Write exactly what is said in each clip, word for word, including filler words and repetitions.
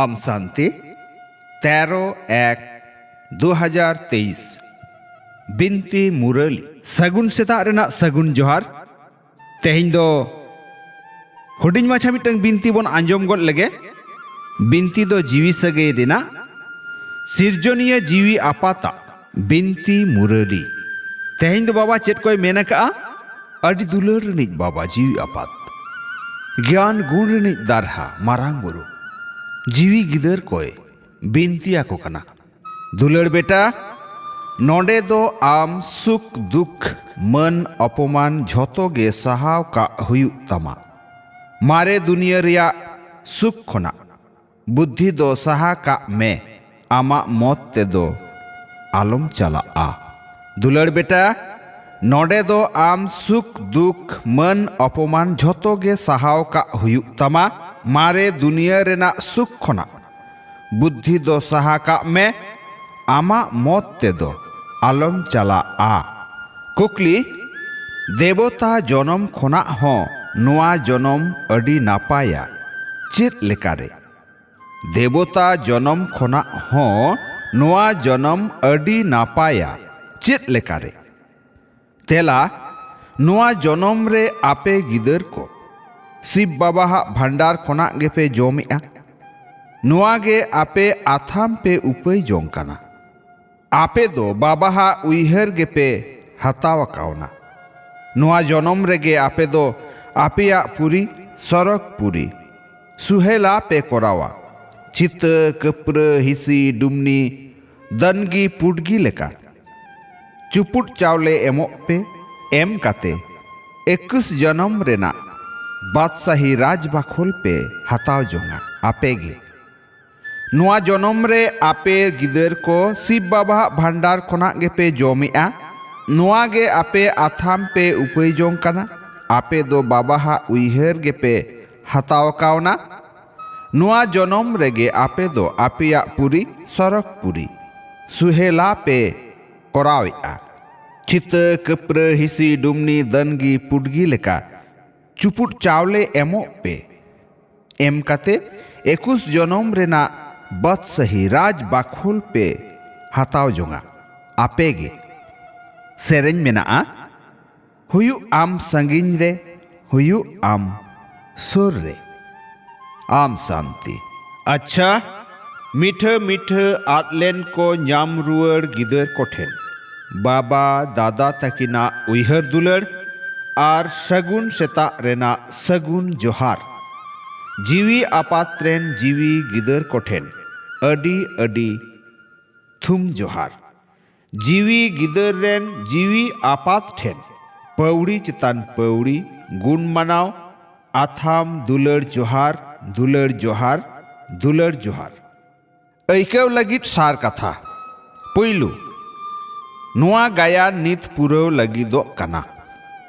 ᱟᱢ ᱥᱟᱱᱛᱤ, ᱛᱮᱨᱚ ᱮᱠ ᱫᱩ ᱦᱟᱡᱟᱨ ᱛᱮᱭᱤᱥ᱾ ᱵᱤᱱᱛᱤ ᱢᱩᱨᱟᱹᱞᱤ᱾ ᱥᱟᱹᱜᱩᱱ ᱥᱮᱛᱟᱜ ᱨᱮᱱᱟᱜ ᱥᱟᱹᱜᱩᱱ ᱡᱚᱦᱟᱨ᱾ ᱛᱮᱦᱮᱧ ᱫᱚ ᱦᱩᱰᱤᱧ ᱢᱟᱪᱷᱟ ᱢᱤᱫᱴᱟᱝ ᱵᱤᱱᱛᱤ ᱵᱚᱱ ᱟᱸᱡᱚᱢ ᱜᱚᱫ ᱞᱮᱜᱮ᱾ ᱵᱤᱱᱛᱤ ᱫᱚ ᱡᱤᱣᱤ ᱥᱟᱹᱜᱟᱹᱭ ᱨᱮᱱᱟᱜ ᱥᱤᱨᱡᱚᱱᱤᱭᱟᱹ ᱡᱤᱣᱤ ᱟᱯᱟᱛᱟᱜ ᱵᱤᱱᱛᱤ ᱢᱩᱨᱟᱹᱞᱤ᱾ ᱛᱮᱦᱮᱧ ᱫᱚ ᱵᱟᱵᱟ ᱪᱮᱫ ᱠᱚᱭ ᱢᱮᱱ ᱟᱠᱟᱜᱼᱟ? ᱟᱹᱰᱤ ᱫᱩᱞᱟᱹᱲ ᱨᱤᱱᱤᱡ ᱵᱟᱵᱟ ᱡᱤᱣᱤ ᱟᱯᱟᱛ, ᱜᱮᱭᱟᱱ ᱜᱩᱱ ᱨᱤᱱᱤᱡ ᱫᱟᱨᱦᱟ ᱢᱟᱨᱟᱝ ᱵᱩᱨᱩ, ᱡᱤᱣᱤ ᱜᱤᱫᱟᱹᱨ ᱠᱚᱭ ᱵᱤᱱᱛᱤ ᱟᱠᱚ ᱠᱟᱱᱟ᱾ ᱫᱩᱞᱟᱹᱲ ᱵᱮᱴᱟ, ᱱᱚᱰᱮ ᱫᱚ ᱟᱢ ᱥᱩᱠ ᱫᱩᱠ ᱢᱟᱹᱱ ᱚᱯᱚᱢᱟᱱ ᱡᱷᱚᱛᱚ ᱜᱮ ᱥᱟᱦᱟᱣ ᱠᱟᱜ ᱦᱩᱭᱩᱜ ᱛᱟᱢᱟ᱾ ᱢᱟᱨᱮ ᱫᱩᱱᱤᱭᱟᱹ ᱨᱮᱭᱟᱜ ᱥᱩᱠ ᱠᱷᱚᱱᱟᱜ ᱵᱩᱫᱽᱫᱷᱤ ᱫᱚ ᱥᱟᱦᱟ ᱠᱟᱜ ᱢᱮ, ᱟᱢᱟᱜ ᱢᱚᱛ ᱛᱮᱫᱚ ᱟᱞᱚᱢ ᱪᱟᱞᱟᱜᱼᱟ᱾ ᱫᱩᱞᱟᱹᱲ ᱵᱮᱴᱟ, ᱱᱚᱰᱮ ᱫᱚ ᱟᱢ ᱥᱩᱠ ᱫᱩᱠ ᱢᱟᱹᱱ ᱚᱯᱚᱢᱟᱱ ᱡᱷᱚᱛᱚ ᱜᱮ ᱥᱟᱦᱟᱣ ᱠᱟᱜ ᱦᱩᱭᱩᱜ ᱛᱟᱢᱟ᱾ ᱢᱟᱨᱮ ᱫᱩᱱᱤᱭᱟᱹ ᱨᱮᱱᱟᱜ ᱥᱩᱠ ᱠᱷᱚᱱᱟᱜ ᱵᱩᱫᱽᱫᱷᱤ ᱫᱚ ᱥᱟᱦᱟ ᱠᱟᱜ ᱢᱮ, ᱟᱢᱟᱜ ᱢᱚᱛ ᱛᱮᱫᱚ ᱟᱞᱚᱢ ᱪᱟᱞᱟᱜᱼᱟ᱾ ᱠᱩᱠᱞᱤ, ᱫᱮᱵᱚᱛᱟ ᱡᱚᱱᱚᱢ ᱠᱷᱚᱱᱟᱜ ᱦᱚᱸ ᱱᱚᱣᱟ ᱡᱚᱱᱚᱢ ᱟᱹᱰᱤ ᱱᱟᱯᱟᱭᱟ᱾ ᱪᱮᱫ ᱞᱮᱠᱟᱨᱮ? ᱫᱮᱵᱚᱛᱟ ᱡᱚᱱᱚᱢ ᱠᱷᱚᱱᱟᱜ ᱦᱚᱸ ᱱᱚᱣᱟ ᱡᱚᱱᱚᱢ ᱟᱹᱰᱤ ᱱᱟᱯᱟᱭᱟ᱾ ᱪᱮᱫ ᱞᱮᱠᱟᱨᱮ? ᱛᱮᱞᱟ, ᱱᱚᱣᱟ ᱡᱚᱱᱚᱢ ᱨᱮ ᱟᱯᱮ ᱜᱤᱫᱟᱹᱨ ᱠᱚ ᱥᱤᱵ ᱵᱟᱵᱟᱣᱟᱜ ᱵᱷᱟᱱᱰᱟᱨ ᱠᱷᱚᱱᱟᱜ ᱜᱮᱯᱮ ᱡᱚᱢᱮᱜᱼᱟ᱾ ᱱᱚᱣᱟ ᱜᱮ ᱟᱯᱮ ᱟᱛᱷᱟᱢ ᱯᱮ ᱩᱯᱟᱹᱭ ᱡᱚᱝ ᱠᱟᱱᱟ᱾ ᱟᱯᱮ ᱫᱚ ᱵᱟᱵᱟᱣᱟᱜ ᱩᱭᱦᱟᱹᱨ ᱜᱮᱯᱮ ᱦᱟᱛᱟᱣ ᱟᱠᱟᱣᱱᱟ᱾ ᱱᱚᱣᱟ ᱡᱚᱱᱚᱢ ᱨᱮᱜᱮ ᱟᱯᱮ ᱫᱚ ᱟᱯᱮᱭᱟᱜ ᱯᱩᱨᱤ, ᱥᱚᱨᱚᱜᱽ ᱯᱩᱨᱤ, ᱥᱩᱦᱮᱞᱟ ᱯᱮ ᱠᱚᱨᱟᱣᱟ᱾ ᱪᱷᱤᱛᱟᱹ, ᱠᱟᱹᱯᱨᱟᱹ, ᱦᱤᱥᱤ, ᱰᱩᱢᱱᱤ, ᱫᱟᱹᱱᱜᱤ, ᱯᱩᱰᱜᱤ ᱞᱮᱠᱟ ᱪᱩᱯᱩᱫ ᱪᱟᱣᱞᱮ ᱮᱢᱚᱜ ᱯᱮ᱾ ᱮᱢ ᱠᱟᱛᱮ ᱮᱠᱩᱥ ᱡᱚᱱᱚᱢ ᱨᱮᱱᱟᱜ ᱵᱟᱫᱥᱟᱦᱤ ᱨᱟᱡᱽ ᱵᱟᱠᱷᱳᱞ ᱯᱮ ᱦᱟᱛᱟᱣ ᱡᱚᱝᱟ ᱟᱯᱮ ᱜᱮ᱾ ᱱᱚᱣᱟ ᱡᱚᱱᱚᱢ ᱨᱮ ᱟᱯᱮ ᱜᱤᱫᱟᱹᱨ ᱠᱚ ᱥᱤᱵ ᱵᱟᱵᱟᱣᱟᱜ ᱵᱷᱟᱱᱰᱟᱨ ᱠᱷᱚᱱᱟᱜ ᱜᱮᱯᱮ ᱡᱚᱢᱮᱜᱼᱟ᱾ ᱱᱚᱣᱟ ᱜᱮ ᱟᱯᱮ ᱟᱛᱷᱟᱢ ᱯᱮ ᱩᱯᱟᱹᱭ ᱡᱚᱝ ᱠᱟᱱᱟ᱾ ᱟᱯᱮ ᱫᱚ ᱵᱟᱵᱟᱣᱟᱜ ᱩᱭᱦᱟᱹᱨ ᱜᱮᱯᱮ ᱦᱟᱛᱟᱣ ᱠᱟᱣᱱᱟ᱾ ᱱᱚᱣᱟ ᱡᱚᱱᱚᱢ ᱨᱮᱜᱮ ᱟᱯᱮ ᱫᱚ ᱟᱯᱮᱭᱟᱜ ᱯᱩᱨᱤ, ᱥᱚᱨᱚᱜᱽ ᱯᱩᱨᱤ, ᱥᱩᱦᱮᱞᱟ ᱯᱮ ᱠᱚᱨᱟᱣᱮᱜᱼᱟ᱾ ᱪᱷᱤᱛᱟᱹ, ᱠᱟᱹᱯᱨᱟᱹ, ᱦᱤᱥᱤ, ᱰᱩᱢᱱᱤ, ᱫᱟᱹᱱᱜᱤ, ᱯᱩᱰᱜᱤ ᱞᱮᱠᱟ ᱪᱩᱯᱩᱫ ᱪᱟᱣᱞᱮ ᱮᱢᱚᱜ ᱯᱮ᱾ ᱮᱢ ᱠᱟᱛᱮ ᱮᱠᱩᱥ ᱡᱚᱱᱚᱢ ᱨᱮᱱᱟᱜ ᱵᱟᱫᱥᱟᱦᱤ ᱨᱟᱡᱽ ᱵᱟᱠᱷᱳᱞ ᱯᱮ ᱦᱟᱛᱟᱣ ᱡᱚᱝᱟ ᱟᱯᱮ ᱜᱮ᱾ ᱥᱮᱨᱮᱧ ᱢᱮᱱᱟᱜᱼᱟ, ᱦᱩᱭᱩᱜ ᱟᱢ ᱥᱟᱺᱜᱤᱧ ᱨᱮ, ᱦᱩᱭᱩᱜ ᱟᱢ ᱥᱩᱨ ᱨᱮ᱾ ᱟᱢ ᱥᱟᱱᱛᱤ᱾ ᱟᱪᱪᱷᱟ, ᱢᱤᱴᱷᱟᱹ ᱢᱤᱴᱷᱟᱹ ᱟᱫ ᱞᱮᱱ ᱠᱚ ᱧᱟᱢ ᱨᱩᱣᱟᱹᱲ ᱜᱤᱫᱟᱹᱨ ᱠᱚᱴᱷᱮᱱ ᱵᱟᱵᱟ ᱫᱟᱫᱟ ᱛᱟᱹᱠᱤᱱᱟᱜ ᱩᱭᱦᱟᱹᱨ ᱫᱩᱞᱟᱹᱲ ᱟᱨ ᱥᱟᱹᱜᱩᱱ ᱥᱮᱛᱟᱜ ᱨᱮᱱᱟᱜ ᱥᱟᱹᱜᱩᱱ ᱡᱚᱦᱟᱨ᱾ ᱡᱤᱣᱤ ᱟᱯᱟᱛ ᱨᱮᱱ ᱡᱤᱣᱤ ᱜᱤᱫᱟᱹᱨ ᱠᱚᱴᱷᱮᱱ ᱟᱹᱰᱤ ᱟᱹᱰᱤ ᱛᱷᱩᱢ ᱡᱚᱦᱟᱨ᱾ ᱡᱤᱣᱤ ᱜᱤᱫᱟᱹᱨ ᱨᱮᱱ ᱡᱤᱣᱤ ᱟᱯᱟᱛ ᱴᱷᱮᱱ ᱯᱟᱹᱣᱲᱤ ᱪᱮᱛᱟᱱ ᱯᱟᱹᱣᱲᱤ ᱜᱩᱱ ᱢᱟᱱᱟᱣ, ᱟᱛᱷᱟᱢ ᱫᱩᱞᱟᱹᱲ ᱡᱚᱦᱟᱨ, ᱫᱩᱞᱟᱹᱲ ᱡᱚᱦᱟᱨ, ᱫᱩᱞᱟᱹᱲ ᱡᱚᱦᱟᱨ᱾ ᱟᱹᱭᱠᱟᱹᱣ ᱞᱟᱹᱜᱤᱫ ᱥᱟᱨ ᱠᱟᱛᱷᱟ᱾ ᱯᱩᱭᱞᱩ, ᱱᱚᱣᱟ ᱜᱟᱭᱟᱱ ᱱᱤᱛ ᱯᱩᱨᱟᱹᱣ ᱞᱟᱹᱜᱤᱫᱚᱜ ᱠᱟᱱᱟ᱾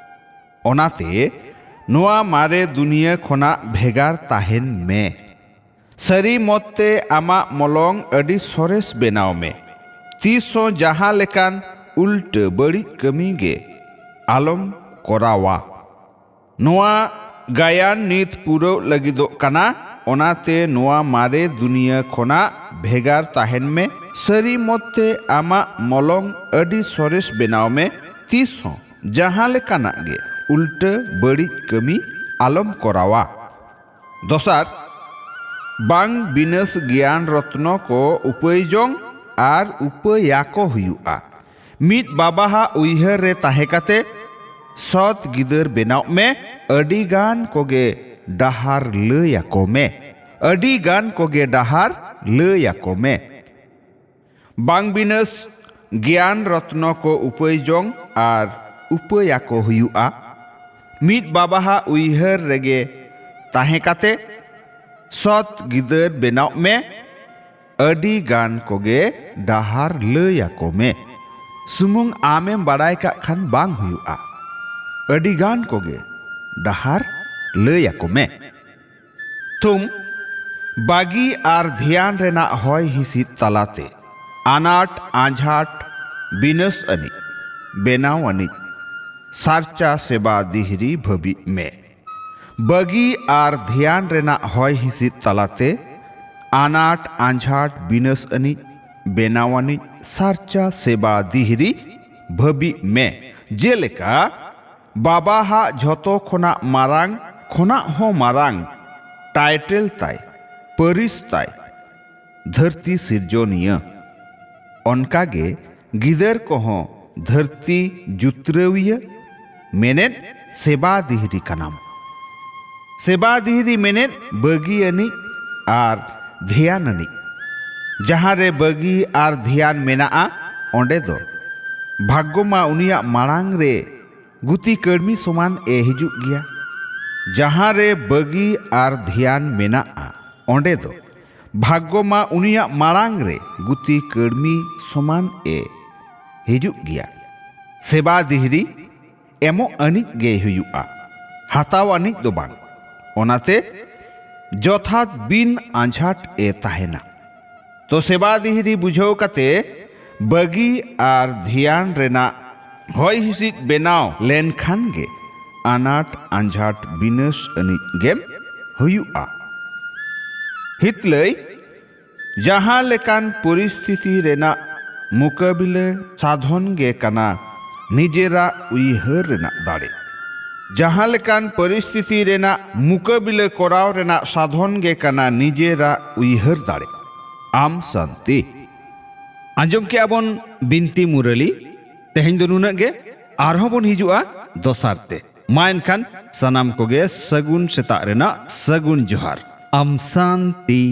ᱚᱱᱟᱛᱮ ᱱᱚᱣᱟ ᱢᱟᱨᱮ ᱫᱩᱱᱤᱭᱟᱹ ᱠᱷᱚᱱᱟᱜ ᱵᱷᱮᱜᱟᱨ ᱛᱟᱦᱮᱱ ᱢᱮ᱾ ᱥᱟᱹᱨᱤ ᱢᱚᱛ ᱛᱮ ᱟᱢᱟᱜ ᱢᱚᱞᱚᱝ ᱟᱹᱰᱤ ᱥᱚᱨᱮᱥ ᱵᱮᱱᱟᱣ ᱢᱮ᱾ ᱛᱤᱥ ᱦᱚᱸ ᱡᱟᱦᱟᱸ ᱞᱮᱠᱟᱱ ᱩᱞᱴᱟᱹ ᱵᱟᱹᱲᱤᱡ ᱠᱟᱹᱢᱤ ᱜᱮ ᱟᱞᱚᱢ ᱠᱚᱨᱟᱣᱟ᱾ ᱱᱚᱣᱟ ᱜᱟᱭᱟᱱ ᱱᱤᱛ ᱯᱩᱨᱟᱹᱣ ᱞᱟᱹᱜᱤᱫᱚᱜ ᱠᱟᱱᱟ, ᱚᱱᱟᱛᱮ ᱱᱚᱣᱟ ᱢᱟᱨᱮ ᱫᱩᱱᱤᱭᱟᱹ ᱠᱷᱚᱱᱟᱜ ᱵᱷᱮᱜᱟᱨ ᱛᱟᱦᱮᱱ ᱢᱮ᱾ ᱥᱟᱹᱨᱤ ᱢᱚᱛ ᱛᱮ ᱟᱢᱟᱜ ᱢᱚᱞᱚᱝ ᱟᱹᱰᱤ ᱥᱚᱨᱮᱥ ᱵᱮᱱᱟᱣ ᱢᱮ᱾ ᱛᱤᱥ ᱦᱚᱸ ᱡᱟᱦᱟᱸ ᱞᱮᱠᱟᱱᱟᱜ ᱜᱮ ᱩᱞᱴᱟᱹ ᱵᱟᱹᱲᱤᱡ ᱠᱟᱹᱢᱤ ᱟᱞᱚᱢ ᱠᱚᱨᱟᱣᱟ᱾ ᱫᱚᱥᱟᱨ, ᱵᱟᱝ ᱵᱤᱱᱟᱹᱥ ᱜᱮᱭᱟᱱ ᱨᱚᱛᱱᱚ ᱠᱚ ᱩᱯᱟᱹᱭ ᱡᱚᱝ ᱟᱨ ᱩᱯᱟᱹᱭᱟᱠᱚ ᱦᱩᱭᱩᱜᱼᱟ᱾ ᱢᱤᱫ ᱵᱟᱵᱟᱦᱟᱜ ᱩᱭᱦᱟᱹᱨ ᱨᱮ ᱛᱟᱦᱮᱸ ᱠᱟᱛᱮ ᱥᱚᱛ ᱜᱤᱫᱟᱹᱨ ᱵᱮᱱᱟᱣ ᱢᱮ᱾ ᱟᱹᱰᱤ ᱜᱟᱱ ᱠᱚᱜᱮ ᱰᱟᱦᱟᱨ ᱞᱟᱹᱭ ᱟᱠᱚ ᱢᱮ᱾ ᱟᱹᱰᱤ ᱜᱟᱱ ᱠᱚᱜᱮ ᱰᱟᱦᱟᱨ ᱞᱟᱹᱭ ᱟᱠᱚ ᱢᱮ᱾ ᱵᱟᱝ ᱵᱤᱱᱟᱹᱥ ᱜᱮᱭᱟᱱ ᱨᱚᱛᱱᱚ ᱠᱚ ᱩᱯᱟᱹᱭ ᱡᱚᱝ ᱟᱨ ᱩᱯᱟᱹᱭᱟᱠᱚ ᱦᱩᱭᱩᱜᱼᱟ᱾ ᱢᱤᱫ ᱵᱟᱵᱟᱦᱟᱜ ᱩᱭᱦᱟᱹᱨ ᱨᱮᱜᱮ ᱛᱟᱦᱮᱸ ᱠᱟᱛᱮ ᱥᱚᱛ ᱜᱤᱫᱟᱹᱨ ᱵᱮᱱᱟᱣ ᱢᱮ᱾ ᱟᱹᱰᱤ ᱜᱟᱱ ᱠᱚᱜᱮ ᱰᱟᱦᱟᱨ ᱞᱟᱹᱭ ᱟᱠᱚ ᱢᱮ᱾ ᱥᱩᱢᱩᱝ ᱟᱢᱮᱢ ᱵᱟᱲᱟᱭ ᱠᱟᱜ ᱠᱷᱟᱱ ᱵᱟᱝ ᱦᱩᱭᱩᱜᱼᱟ᱾ ᱟᱹᱰᱤ ᱜᱟᱱ ᱠᱚᱜᱮ ᱰᱟᱦᱟᱨ ᱞᱟᱹᱭ ᱟᱠᱚ ᱢᱮ᱾ ᱛᱷᱩᱢ, ᱵᱟᱹᱜᱤ ᱟᱨ ᱫᱷᱮᱭᱟᱱ ᱨᱮᱱᱟᱜ ᱦᱚᱭ ᱦᱤᱸᱥᱤᱫ ᱛᱟᱞᱟᱛᱮ ᱟᱱᱟᱴ ᱟᱸᱡᱷᱟᱴ ᱵᱤᱱᱟᱹᱥ ᱟᱹᱱᱤᱡ, ᱵᱮᱱᱟᱣ ᱟᱹᱱᱤᱡ, ᱥᱟᱨᱪᱟ ᱥᱮᱵᱟ ᱫᱤᱦᱨᱤ ᱵᱷᱟᱹᱵᱤᱜ ᱢᱮ᱾ ᱵᱟᱹᱜᱤ ᱟᱨ ᱫᱷᱮᱭᱟᱱ ᱨᱮᱱᱟᱜ ᱦᱚᱭ ᱦᱤᱸᱥᱤᱫ ᱛᱟᱞᱟᱛᱮ ᱟᱱᱟᱴ ᱟᱸᱡᱷᱟᱴ ᱵᱤᱱᱟᱹᱥ ᱟᱹᱱᱤᱡ, ᱵᱮᱱᱟᱣ ᱟᱹᱱᱤᱡ, ᱥᱟᱨᱪᱟ ᱥᱮᱵᱟ ᱫᱤᱦᱨᱤ ᱵᱷᱟᱹᱵᱤᱜ ᱢᱮ᱾ ᱡᱮᱞᱮᱠᱟ, ᱵᱟᱵᱟ ᱦᱟᱜ ᱡᱷᱚᱛᱚ ᱠᱷᱚᱱᱟᱜ ᱢᱟᱨᱟᱝ, ᱠᱷᱚᱱᱟᱜ ᱦᱚᱸ ᱢᱟᱨᱟᱝ ᱴᱟᱭᱴᱮᱞ ᱛᱟᱭ, ᱯᱟᱹᱨᱤᱥ ᱛᱟᱭ, ᱫᱷᱟᱹᱨᱛᱤ ᱥᱤᱨᱡᱚᱱᱤᱭᱟᱹ᱾ ᱚᱱᱠᱟᱜᱮ ᱜᱤᱫᱟᱹᱨ ᱠᱚᱦᱚᱸ ᱫᱷᱟᱹᱨᱛᱤ ᱡᱩᱛᱨᱟᱹᱣᱤᱭᱟᱹ, ᱢᱮᱱᱮᱫ ᱥᱮᱵᱟ ᱫᱤᱦᱨᱤ ᱠᱟᱱᱟᱢ᱾ ᱥᱮᱵᱟ ᱫᱤᱦᱨᱤ ᱢᱮᱱᱮᱫ ᱵᱟᱹᱜᱤ ᱟᱹᱱᱤᱡ ᱟᱨ ᱫᱷᱮᱭᱟᱱ ᱟᱹᱱᱤᱡ᱾ ᱡᱟᱦᱟᱸ ᱨᱮ ᱵᱟᱹᱜᱤ ᱟᱨ ᱫᱷᱮᱭᱟᱱ ᱢᱮᱱᱟᱜᱼᱟ, ᱚᱸᱰᱮ ᱫᱚ ᱵᱷᱟᱜᱽᱜᱚ ᱢᱟ ᱩᱱᱤᱭᱟᱜ ᱢᱟᱲᱟᱝ ᱨᱮ ᱜᱩᱛᱤ ᱠᱟᱹᱲᱢᱤ ᱥᱚᱢᱟᱱ ᱮ ᱦᱤᱡᱩᱜ ᱜᱮᱭᱟ᱾ ᱡᱟᱦᱟᱸ ᱨᱮ ᱵᱟᱹᱜᱤ ᱟᱨ ᱫᱷᱮᱭᱟᱱ ᱢᱮᱱᱟᱜᱼᱟ, ᱚᱸᱰᱮ ᱫᱚ ᱵᱷᱟᱜᱽᱜᱚ ᱢᱟ ᱩᱱᱤᱭᱟᱜ ᱢᱟᱲᱟᱝ ᱨᱮ ᱜᱩᱛᱤ ᱠᱟᱹᱲᱢᱤ ᱥᱚᱢᱟᱱ ᱮ ᱦᱤᱡᱩᱜ ᱜᱮᱭᱟ᱾ ᱥᱮᱵᱟ ᱫᱤᱦᱨᱤ ᱮᱢᱚᱜ ᱟᱹᱱᱤᱡ ᱜᱮ ᱦᱩᱭᱩᱜᱼᱟ, ᱦᱟᱛᱟᱣ ᱟᱹᱱᱤᱡ ᱫᱚ ᱵᱟᱝ᱾ ᱚᱱᱟᱛᱮ ᱡᱚᱛᱷᱟᱛ ᱵᱤᱱ ᱟᱸᱡᱷᱟᱴ ᱮ ᱛᱟᱦᱮᱱᱟ᱾ ᱛᱚ ᱥᱮᱵᱟ ᱫᱤᱦᱨᱤ ᱵᱩᱡᱷᱟᱹᱣ ᱠᱟᱛᱮ ᱵᱟᱹᱜᱤ ᱟᱨ ᱫᱷᱮᱭᱟᱱ ᱨᱮᱱᱟᱜ ᱦᱚᱭ ᱦᱤᱸᱥᱤᱫ ᱵᱮᱱᱟᱣ ᱞᱮᱱᱠᱷᱟᱱ ᱜᱮ ᱟᱱᱟᱴ ᱟᱸᱡᱷᱟᱴ ᱵᱤᱱᱟᱹᱥ ᱟᱹᱱᱤᱡ ᱜᱮᱢ ᱦᱩᱭᱩᱜᱼᱟ᱾ ᱦᱤᱛᱞᱟᱹᱭ, ᱡᱟᱦᱟᱸ ᱞᱮᱠᱟᱱ ᱯᱚᱨᱤᱥᱛᱷᱤᱛᱤ ᱨᱮᱱᱟᱜ ᱢᱩᱠᱟᱹᱵᱤᱞᱟᱹ ᱥᱟᱫᱷᱚᱱ ᱜᱮ ᱠᱟᱱᱟ ᱱᱤᱡᱮᱨᱟᱜ ᱩᱭᱦᱟᱹᱨ ᱨᱮᱱᱟᱜ ᱫᱟᱲᱮ᱾ ᱡᱟᱦᱟᱸ ᱞᱮᱠᱟᱱ ᱯᱚᱨᱤᱥᱛᱷᱤᱛᱤ ᱨᱮᱱᱟᱜ ᱢᱩᱠᱟᱹᱵᱤᱞᱟᱹ ᱠᱚᱨᱟᱣ ᱨᱮᱱᱟᱜ ᱥᱟᱫᱷᱚᱱ ᱜᱮ ᱠᱟᱱᱟ ᱱᱤᱡᱮᱨᱟᱜ ᱩᱭᱦᱟᱹᱨ ᱫᱟᱲᱮ᱾ ᱟᱢ ᱥᱟᱱᱛᱤ᱾ ᱟᱸᱡᱚᱢ ᱠᱮᱜᱼᱟ ᱵᱚᱱ ᱵᱤᱱᱛᱤ ᱢᱩᱨᱟᱹᱞᱤ᱾ ᱛᱮᱦᱮᱧ ᱫᱚ ᱱᱩᱱᱟᱹᱜ ᱜᱮ, ᱟᱨᱦᱚᱸ ᱵᱚᱱ ᱦᱤᱡᱩᱜᱼᱟ ᱫᱚᱥᱟᱨ ᱛᱮ᱾ ᱢᱟ ᱮᱱᱠᱷᱟᱱ ᱥᱟᱱᱟᱢ ᱠᱚᱜᱮ ᱥᱟᱹᱜᱩᱱ ᱥᱮᱛᱟᱜ ᱨᱮᱱᱟᱜ ᱥᱟᱹᱜᱩᱱ ᱡᱚᱦᱟᱨ᱾ ᱟᱢ ᱥᱟᱱᱛᱤ